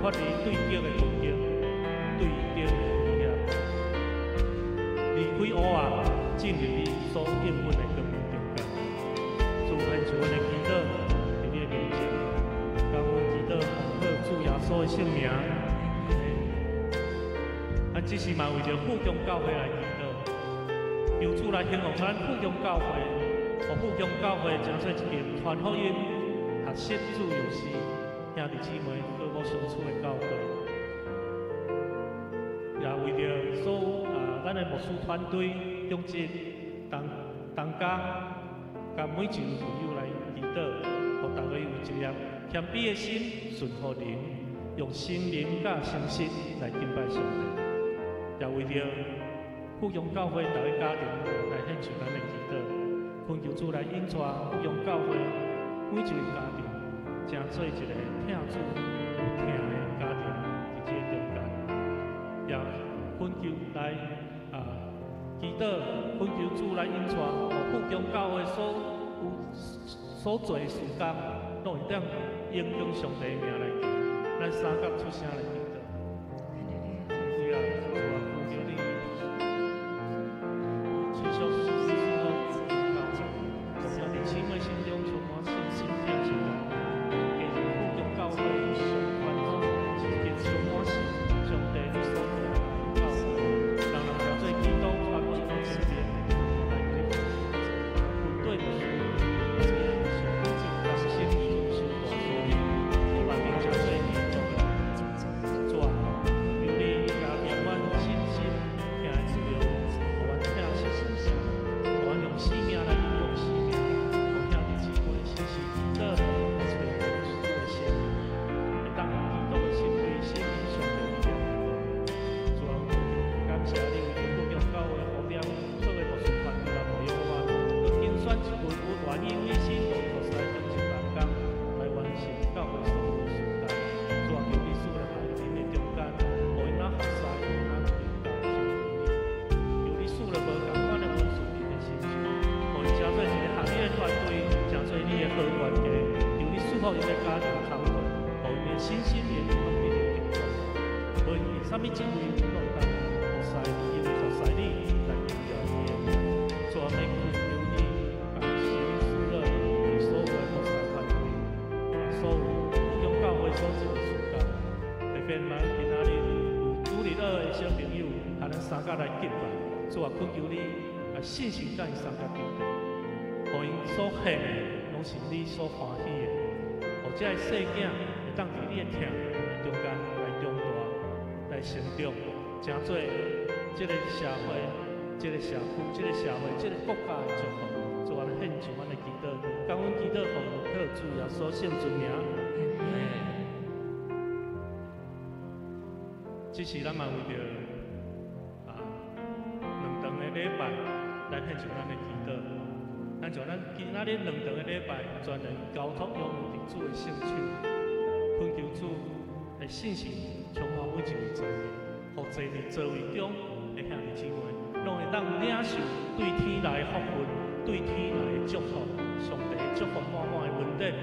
脫離對敵的攻擊、對敵的威脅，離開黑暗，進入你所應允的光明中間。主獻上阮的祈禱，佇你的面前，將阮祈禱奉靠主耶穌的聖名。咱這時嘛為著富強教會來祈禱，求主來興旺咱富強教會，予富強教會成做一間傳福音、學習自由時兄弟姊妹和睦相處的教會。也為著所有啊，咱的牧師團隊、長執、同同工，佮每一位會友來祈禱，予逐家有一粒謙卑的心，順服靈，用心靈佮誠實來敬拜上帝。也為著富強教會逐个家庭來獻上咱的祈禱，懇求主來引帶富強教會每一個家庭，成做一個疼主有疼的家庭，佇這个中間。也懇求來啊祈禱，懇求主來引帶，予富強教會所有所做的事工，攏會當榮光上帝的名來行。咱三甲出聲來祈禱。主啊，主啊，懇求你，持續賜福教會，讓兄弟姊妹心中充滿信心、疼惜愛，加入富強教會上傳統，一間充滿是上帝你所帶來的教會，人人成做基督傳福音的前面來開團隊牧師，同心遵守大使命，予萬民成做你的僕人。主啊，求你加添阮信心、疼的力量，予阮疼惜疼，予阮用生命來影響生命，予兄弟姊妹時時祈禱來揣主的聖靈，會當用基督的心對心上帝的榮耀。主啊，感謝你為著富強教會呼召各个牧師團隊來牧養我，閣揀選一群有願意委身投入服侍長執同工來完成教會所有的事工。主啊，求你賜福佇𪜶的中間，予𪜶若服侍，若榮耀上帝你。求你賜予無仝款的恩賜佇𪜶的身上，予𪜶成做一個合一的團隊，成做你的好關係。求你賜福𪜶的家庭工課，予𪜶的身心靈攏得著幸福。無論𪜶啥物職位，攏會當服侍你，因為服侍你來榮耀你的名。主啊，欲懇求你，共神賜樂佇所有的服侍團隊，所有富強教會所做的事工。特別嘛，今仔日有主日學的小朋友，共咱三甲來敬拜。主啊，懇求你啊，信心佮𪜶三甲敬拜，予𪜶所獻的攏是你所歡喜的，予這个細囝會當佇你的疼的中間來長大，來成長，成做這个社會、這个社區、這个社會、這个國家的祝福。主啊，獻上阮的祈禱，感恩祈禱奉靠主耶穌聖尊名。阿們。這時咱嘛為著啊兩頓的禮拜來獻上咱的祈禱。咱將咱今仔日兩頓的禮拜全然交託仰望佇主的聖手，懇求主的信心充滿每一位座位，予坐佇座位中的兄弟姊妹，攏會當領受對天來的福分，對天來的祝福，上帝的祝福滿滿的恩典，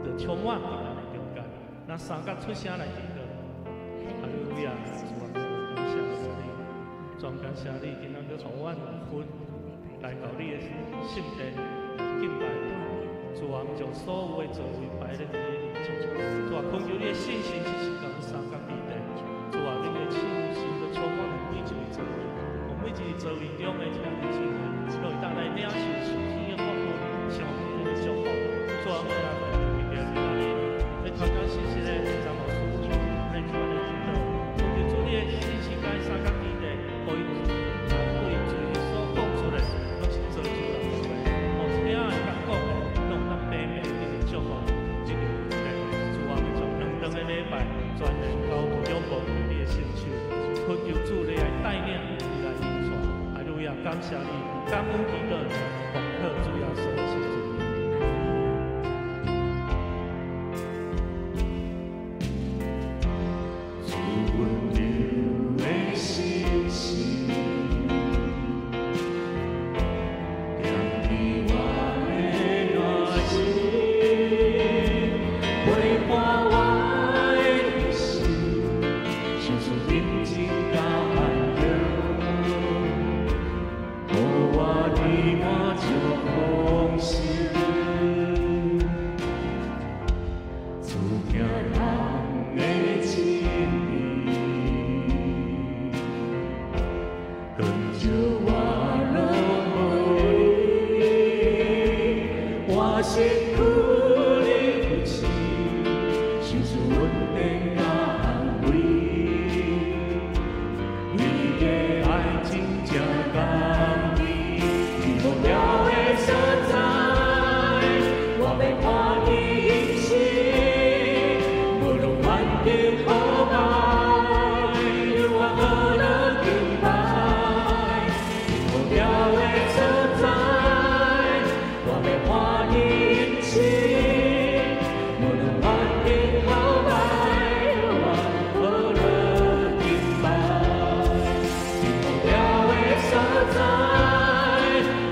就充滿佇咱的中間。咱三甲出聲來祈禱。哈利路亞，主啊，感謝你，全感謝你，今仔閣予阮有份來到你的聖殿敬拜你。主啊，將所有的座位擺佇你的面前。主啊，懇求你的信心時時共阮相佮佇咧。主啊，你的信心閣充滿每一个座位，予每一个座位中的兄弟姊妹，攏會當來領受屬天的福分、上帝的祝福。主啊，我來為著今仔日欲傳講信息的張老師，來向阮的祈禱，懇求主你的信心佮相佮佇咧，予伊啊對主所講出的，攏是造就人的話，予聽的佮講的，攏會當白白得著祝福，得著恩典。主啊，欲將兩頓的禮拜全然交託仰望佇你的聖手，懇求主你來帶領，你來引帶。哈利路亞，感謝你，感恩祈禱，奉靠主耶穌的聖名。主溫柔的信心，點起我的內心，陪伴我的一生。疼人的旨意，光照我拢無你，我身軀你扶持，賞賜穩定佮安慰，你的愛真正甘甜，伫無聊的所在，我欲歡喜迎新，無論環境好歹，永遠呵樂敬拜。伫無聊的所在，我欲歡喜迎新，無論環境好歹，永遠呵樂敬拜。伫無聊的所在，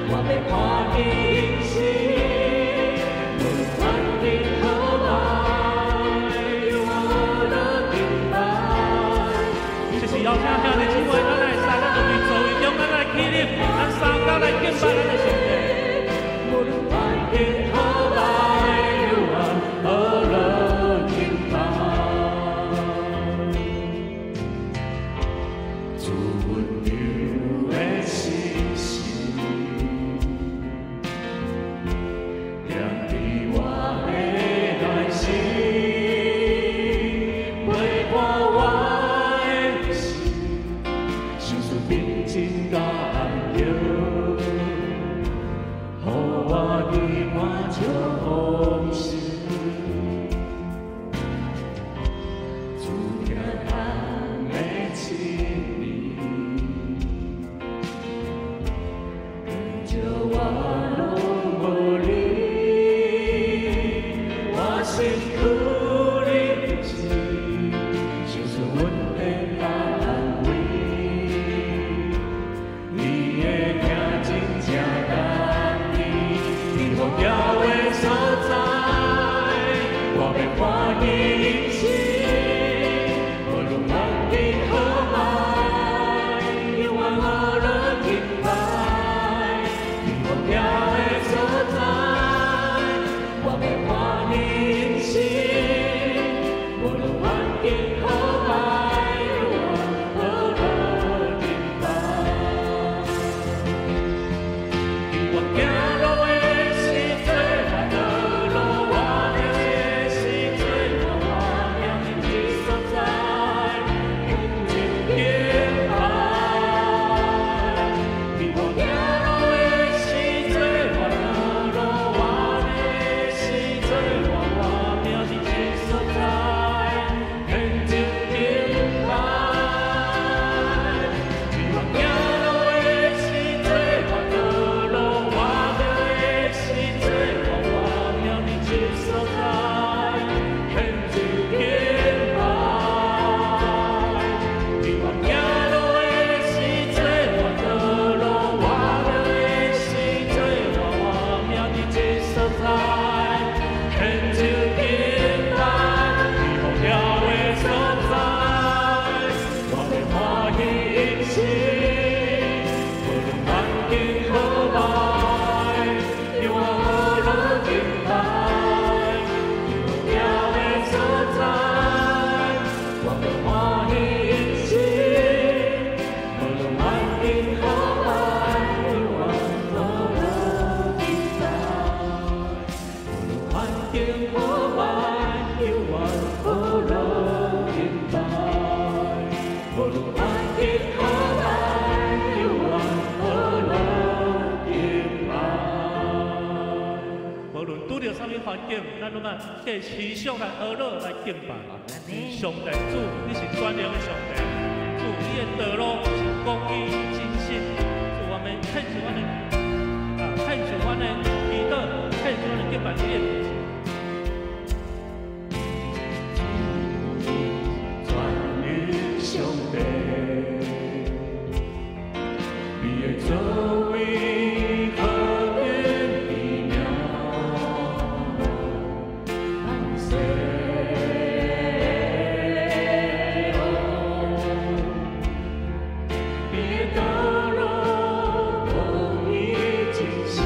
我欲歡喜迎新，無論環境好歹，永遠呵樂敬拜。這是邀請兄弟姊妹，咱來使，咱就佇座位中，咱來起立，咱三交來敬拜咱的上帝。無論環境好歹，永遠呵樂敬拜。主溫柔的信實，踮佇我的內心，陪伴我的心，賞賜平靜佮安寧，予我伫滿足豐盛。主疼人的旨意，光照我攏無你，我身軀你扶持，賞賜穩定佮安慰，你的疼真正甘甜，伫無聊的所在，我欲歡喜迎新，無論環境好歹，永遠呵樂敬拜。伫無聊的所在，我欲歡喜迎新，無論環境好歹，永遠呵樂敬拜。伫我行路的時陣，道路我的時陣，我命佇這所在，向前敬拜。伫我行路的時陣，道路我的時陣，我命佇這所在，向前敬拜。伫我行路的時陣，道路我的時陣，我命佇這所在，向前敬拜。伫我行路的時陣，道路我的時陣，我命佇這所在，向前敬拜。伫無聊的所在，我欲歡喜迎新，無論環境好歹，永遠呵樂敬拜。伫無聊的所在，我欲歡喜迎新，無論環境好歹，永遠呵樂敬拜。無論環境好歹，永遠呵樂敬拜。無論環境好歹，永遠呵樂敬拜。無論拄著啥物環境，咱攏愛繼持續來呵樂來敬拜。上帝主，你是全能的上帝，主，你的道路是公義真實。主，我們獻上阮的啊，獻上阮的祈禱，獻上阮的敬拜，你的面前。全能上帝，你的作為何等奇妙，萬世哦，你的道路公義真實，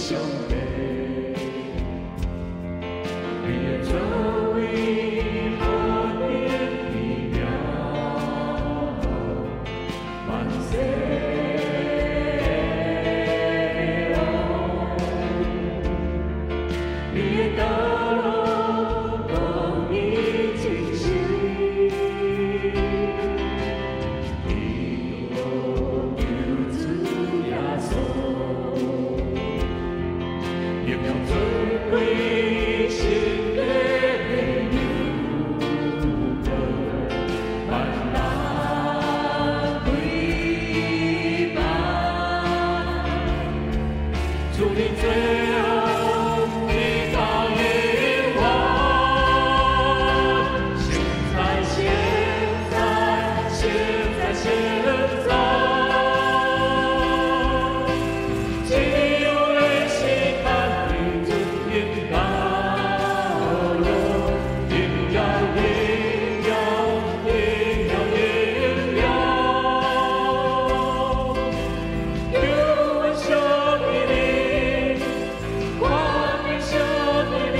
上帝，你的作為何等奇妙，萬世的王，你的道路公義真實，基督救主耶穌，榮耀尊貴聖潔的有德，萬人跪拜，主你最後直到永遠。現在，現在，現在，現在，只有的是看你尊榮高榮，榮耀，榮耀，榮耀，榮耀。求阮小弟你，看見小弟你，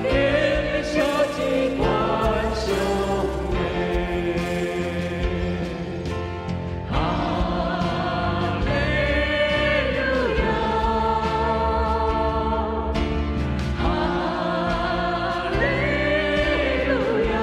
天的小子關上的。哈利路亞，哈利路亞，哈利亞，哈利路亞，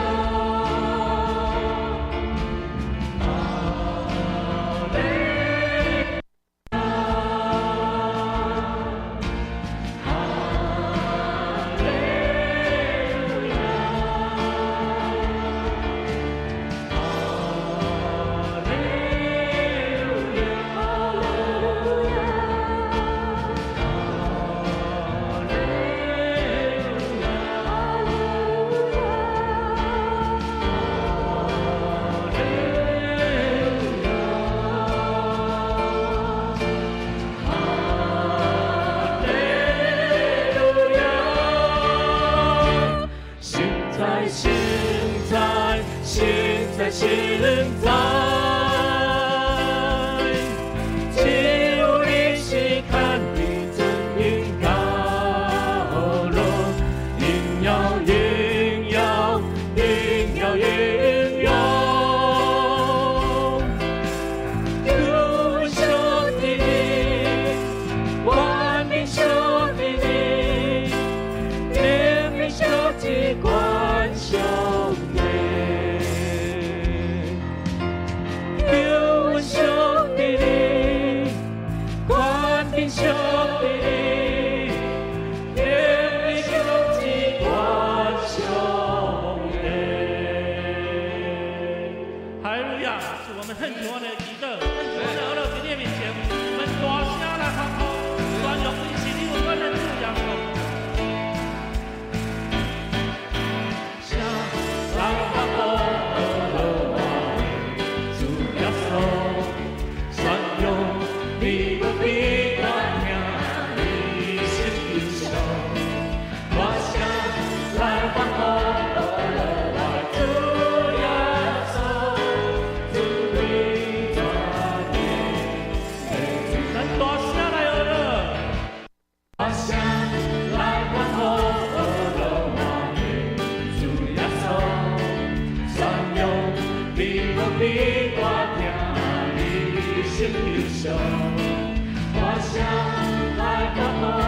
哈利路亞，哈利路亞，哈利路亞，哈利路亞。現在，現在，現在，現在，只有你是看你尊榮高榮，榮耀，榮耀，榮耀，榮耀。求上帝你，萬民上帝你，天命小子關上的。求上帝你，關天上帝你，天命小子關上的。哈利路亞！是我們很喜歡的祈禱，很喜歡的阿樂在你的面前，我們大聲來歡呼，宣揚你是你有關的主耶穌。聲來歡呼我的主耶穌，宣揚你無比大疼，你心憂傷。大聲來歡呼我的主耶穌，尊貴全能的主。咱大聲來阿樂，大聲來歡呼我的主耶穌，宣揚你無比大疼，你心憂傷。大聲來歡呼。